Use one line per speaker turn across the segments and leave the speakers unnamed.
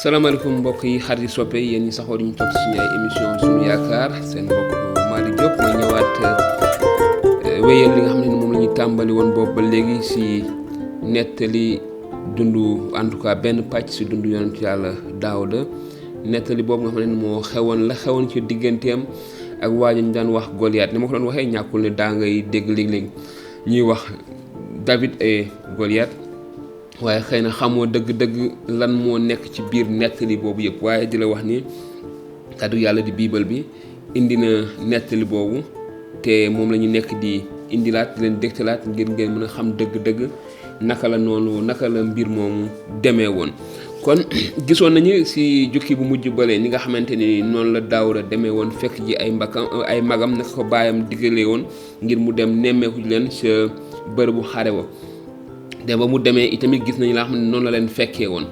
salaamaaleykum mbokk yi xarit yi soppe yéen ñi saxoo ñu topp suñu ay émission suñu yaakaar seen mbokk Malick Diop mooy ñëwaat wéyal li nga xam ne moom la ñu tàmbali woon boobu ba léegi si nettali dundu en tout cas benn pàcc si dundu yonent yàlla Daawuda nettali boobu nga xam ne moo xewoon ci digganteem ak waajo ñu daan wax Goliath ni ma ko doon waxee ñàkkul ne daa ngay dégg léeg-léeg ñuy wax David et Goliath waaye xëy na xamoo dëgg-dëgg lan moo nekk ci biir nettali boobu yëpp waaye di la wax ni kàddu yàlla di biibal bi indi na nettali boobu te moom la ñu nekk di indilaat di leen dégtalaat ngir ngeen mën a xam dëgg-dëgg naka la mbir moomu demee woon. kon gisoon nañu ci jukki bu mujj bële ni nga xamante ni noonu la Daawuda demee woon fekk ji ay magam naka ko baayam diggalee woon ngir mu dem nemmeeku leen ca bërëbu xare wa te ba mu demee itamit gis nañu laa xam ne noonu la leen fekkee woon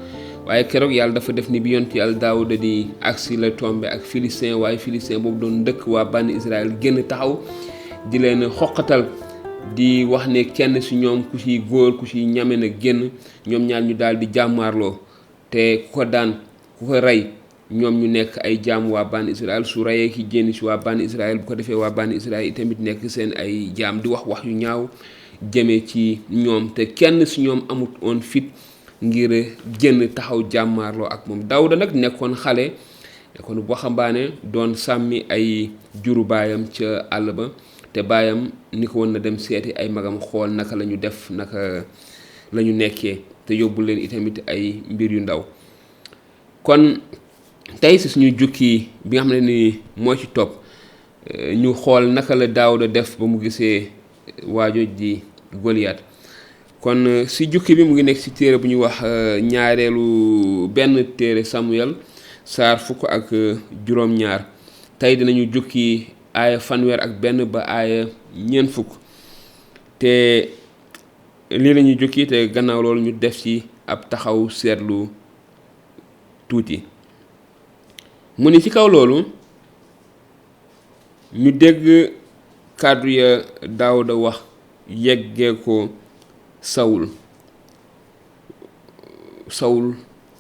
waaye keroog yàlla dafa def ni bi yonent yàlla Daawuda di agsi la tombé ak Philistin waaye Philistin boobu doon dëkk waa bànni Israël génn taxaw di leen xoqatal di wax ne kenn ci ñoom ku ci góor ku ci ñame na génn ñoom ñaar ñu daal di jàmmaarloo te ku ko rey ñoom ñu nekk ay jaam waa bànni Israël su reyee ki génn ci waa bànni Israël bu ko defee waa bànni Israël itamit nekk seen ay jaam di wax yu ñaaw jëmee ci ñoom te kenn ci ñoom amut woon fit ngir génn taxaw jàmmaarloo ak moom. Daawuda nag nekkoon xale nekkoon waxambaane doon sàmmi ay juru baayam ca àll ba te baayam ni ko woon na dem seeti ay magam xool naka la ñu def naka la ñu nekkee te yóbbu leen itamit ay mbir yu ndaw. kon tey ci suñu jukki bi nga xam ne ni moo ci topp ñu xool naka la Daawuda def ba mu gisee waajo di Goliath. kon ci jukki bi mu ngi nekk ci téere bu ñuy wax ñaareelu benn téere Samuel saar fukk ak juróom-ñaar tey dinañu jukki aaya fanweer ak benn ba aaya ñeent fukk te lii lañuy jukki te gannaaw loolu ñu def ci ab taxaw seetlu tuuti. mu ni ci kaw loolu ñu dégg kàddu ya Daawuda wax yeggee ko Sawul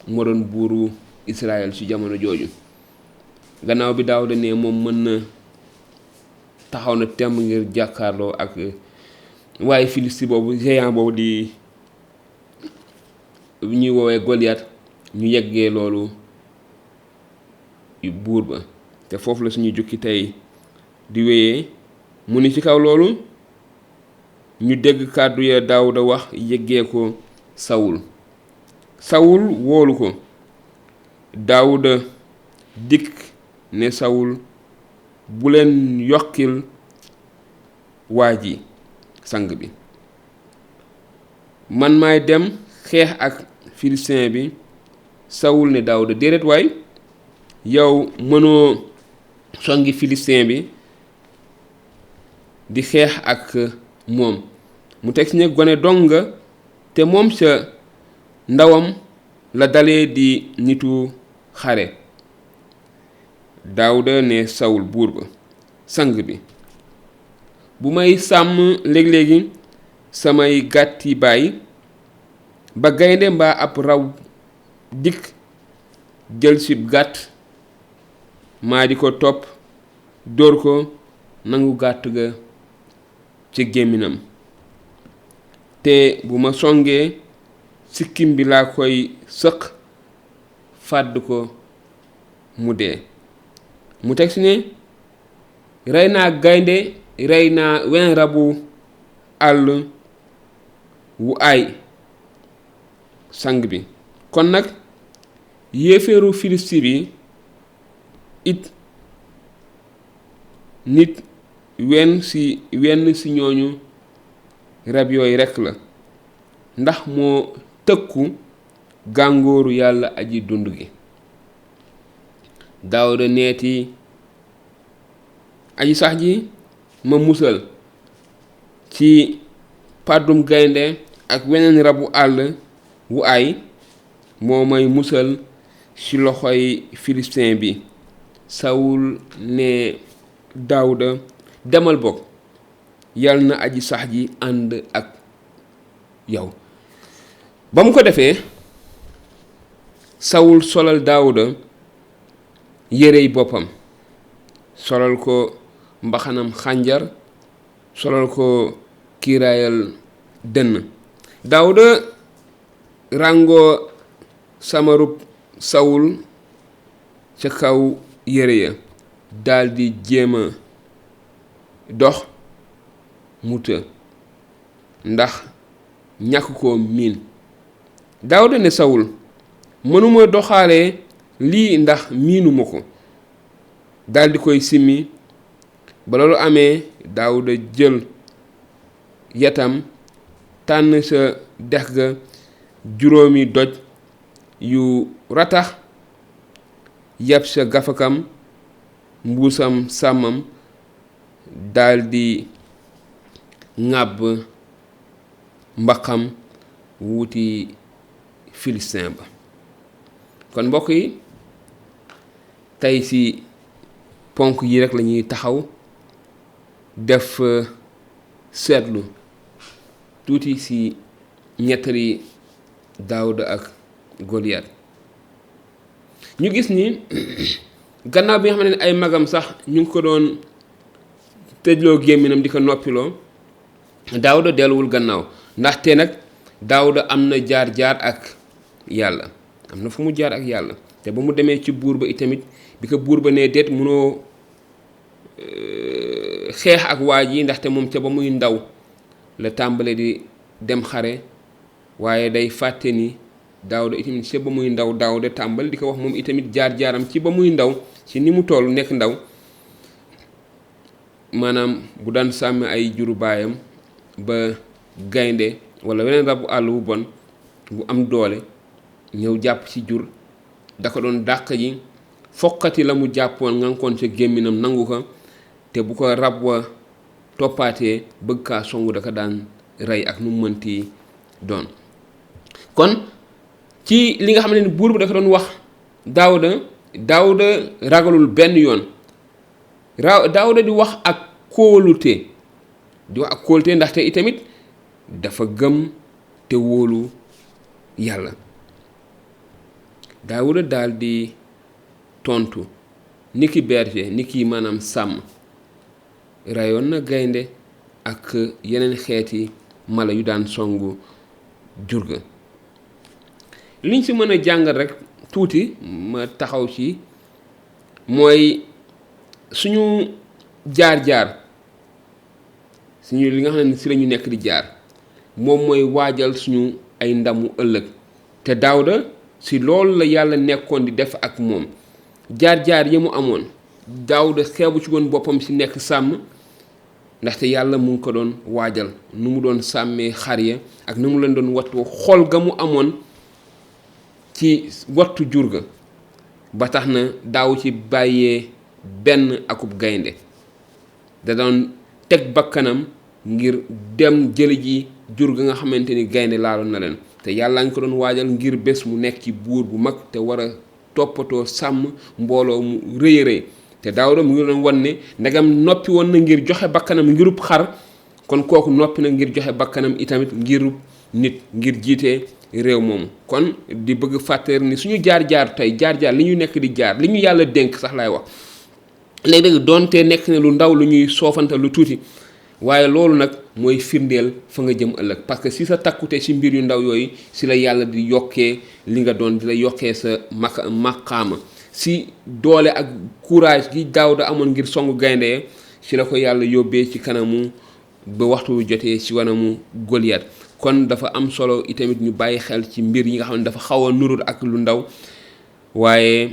moo doon buuru Israël ci jamono jooju. gannaaw bi Daawuda ne moom mën na taxaw na temm ngir jàkkaarloo ak waaye Filisti boobu géant boobu di ñuy woowee Goliath ñu yeggee loolu buur ba te foofu la suñu jukki tey di wéyee. mu ni ci kaw loolu ñu dégg kàddu ya Daawuda wax yeggee ko Sawul woolu ko. Daawuda dikk ne Sawul bu leen yokkil waa ji sang bi, man maay dem xeex ak Filistin bi. Sawul ne Daawuda déedéet waay, yow mënoo songi Filistin bi di xeex ak moom. mu teg ci ne gone dong nga te moom sa ndawam la dalee di nitu xare. Daawuda ne Sawul buur ba, sang bi, bu may sàmm léeg-léegi samay gàtti baay ba gaynde mbaa ab raw dikk jël si gàtt maa di ko topp dóor ko nangu gàtt ga ci gémminam te bu ma songee sikkim bi laa koy sëq fàdd ko mu dee. mu teg si ne rey naa gaynde rey naa wen rabu àll wu aay sang bi, kon nag yéeféeru Filisti bi it nit wenn si ñooñu rab yooyu rekk la, ndax moo tëkku gàngooru yàlla aji dund gi. Daawuda neeti aji sax ji ma musal ci pàddum gaynde ak weneen rabu àll wu ay moo may musal ci loxoy Filistin bi. Sawul ne Daawuda demal bokk, yal na aji sax ji ànd ak yow. ba mu ko defee Sawul solal Daawuda yérey boppam, solal ko mbaxanam xànjar, solal ko kiiraayal dënn. Daawuda ràngoo samarub Sawul ca kaw yére ya, daldi jéema dox mu të ndax ñàkk ko miin. Daawuda ne Sawul, mënuma doxaale lii ndax miinuma ko. daldi koy simmi. Ba loolu amee, Daawuda jël yatam tànn sa dex ga juróomi doj yu ratax, yab sa gafakam mbuusam sàmmam, daldi ŋàbb mbaqam wuti Filistin ba. kon mbokk yi, tey ci ponk yi rek lañuy taxaw def seetlu tuuti ci ñettali Daawuda ak Goliath. ñu gis ni gannaaw bi nga xam ne ay magam sax ñu ngi ko doon tëjloo gémminam di ko noppiloo, Daawuda delluwul gannaaw. ndaxte nag Daawuda am na jaar-jaar ak yàlla, am na fu mu jaar ak yàlla. te ba mu demee ci buur ba itamit, bi ko buur ba nee déet munoo xeex ak waa ji, ndaxte moom ca ba muy ndaw la tàmbale di dem xare, waaye day fàtte ni Daawuda itamit ca ba muy ndaw Daawuda tàmbal di ko wax moom itamit jaar-jaaram ci ba muy ndaw, ci ni mu toll nekk ndaw. maanaam bu daan sàmm ay juru baayam ba gaynde wala weneen rabu àll bu bon bu am doole ñëw jàpp ci jur, da ko doon dàq ji, fokkati la mu jàppoon ngankoon ca gémminam nangu ko, te bu ko rab wa toppaatee bëgg kaa songu da ko daan rey ak nu mu mënti doon. kon ci li nga xam ne buur bi dafa doon wax Daawuda ragalul benn yoon. Daawuda di wax ak kóolute, ndaxte itamit dafa gëm te wóolu yàlla. Daawuda daldi tontu niki berger, niki maanaam sàmm, rayoon na gaynde ak yeneen xeeti mala yu daan songu jur ga. liñ ci mën a jàngal rek tuuti ma taxaw ci mooy suñu jaar-jaar, suñu li nga xam ne ci lañu nekk di jaar, moom mooy waajal suñu ay ndamu ëllëg. te Daawuda ci loolu la yàlla nekkoon di def ak moom. jaar-jaar yi mu amoon, Daawuda xeebu ci woon boppam ci nekk sàmm, ndaxte yàlla mu ngi ko doon waajal, nu mu doon sàmmee xar ya ak nu mu leen doon wattu, xol ga mu amoon ci wattu jur ga, ba tax na daaw ci bàyyee benn akub gaynde. da doon teg bakkanam ngir dem jëli ji jur ga nga xamante ni gaynde laaloon na leen. te yàlla ngi ko doon waajal ngir bés mu nekk ci buur bu mag te war a toppatoo sàmm mbooloo mu rëy a rëy. te Daawuda mu ngi doon wan ne ndegam noppi woon na ngir joxe bakkanam ngirub xar, kon kooku noppi na ngir joxe bakkanam itamit ngirub nit, ngir jiite réew moomu. kon di bëgg fàtteer ni suñu jaar-jaar tey, jaar-jaar li ñu nekk di jaar, li ñu yàlla dénk sax laay wax, léeg-léeg doonte nekk ne lu ndaw, lu ñuy soofanta, lu tuuti, waaye loolu nag mooy firndeel fa nga jëm ëllëg. parce que si sa takkute ci mbir yu ndaw yooyu si la yàlla di yokkee li nga doon, di la yokkee sa maqaama. si doole ak courage gi Daawuda amoon ngir songu gaynde, ci la ko yàlla yóbbee ci kanamu ba waxtu jotee ci wanamu Goliath. kon dafa am solo itamit ñu bàyyi xel ci mbir yi nga xam ne dafa xaw a nurut ak lu ndaw, waaye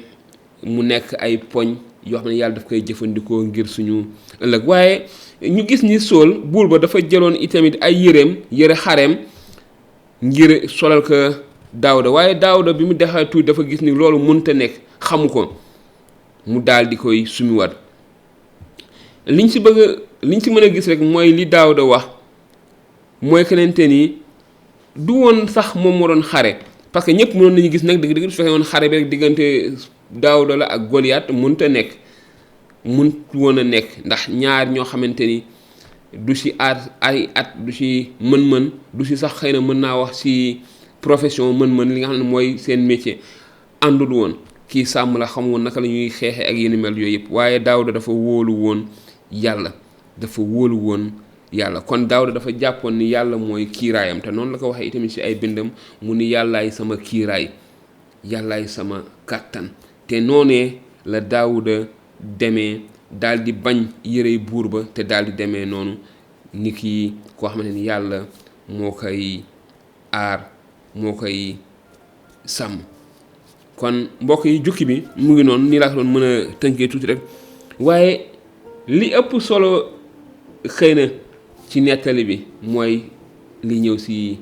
mu nekk ay poñ yoo xam ne yàlla daf koy jëfandikoo ngir suñu ëllëg. waaye ñu gis ni Sool buur ba dafa jëloon itamit ay yére xareem ngir solal ko Daawuda, waaye Daawuda bi mu defee tuuti dafa gis ni loolu mënta nekk, xamu ko, mu daal di koy sumiwaat. liñ ci mën a gis rek mooy li Daawuda wax, mooy kenente ni du woon sax moom moo doon xare, parce que ñëpp mënoon nañu gis nag dëgg-dëgg su fekkee woon xare bi rek diggante Daawuda la ak Goliath mënut woon a nekk, ndax ñaar ñoo xamante ni du ci ay at, du ci mën-mën, du ci sax xëy na mën naa wax ci profession mën-mën, li nga xam ne mooy seen métier, àndul woon, kii sàmm la xam woon naka la ñuy xeexee ak yenn mel yooyu yëpp, waaye Daawuda dafa wóolu woon yàlla kon Daawuda dafa jàppoon ni yàlla mooy kiiraayam, te noonu la ko waxee itamit ci ay bindam mu ni yàllaay sama kiiraay, yàllaay sama kàttan. te noonee la Daawuda demee daal di bañ yërey buur ba, te daal di demee noonu ni kii koo xamante ni yàlla moo koy aar, moo koy sàmm. kon mbokk yi, jukki bi mu ngi noonu, nii laa ko doon mën a tënkee tuuti rek, waaye li ëpp solo xëy na ci nettali bi mooy li ñëw ci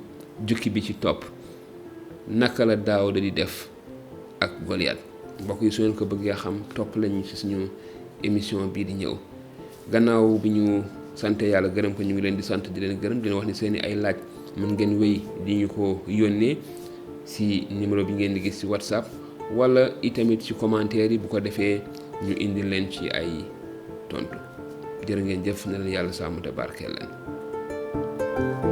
jukki bi ci topp, naka la Daawuda di def ak Goliath. mbokk yi su ngeen ko bëggee xam, topp lañu ci suñu émission bii di ñëw. gannaaw bi ñu sante yàlla gërëm ko, ñu ngi leen di sant di leen gërëm, dina wax ni seeni ay laaj mën ngeen wéy di ñu ko yónnee ci numéro bi ngeen di gis ci WhatsApp, wala itamit ci commentaire yi, bu ko defee ñu indi leen ci ay tontu. jërë ngeen jëf, na leen yàlla sàmm te barkeel leen.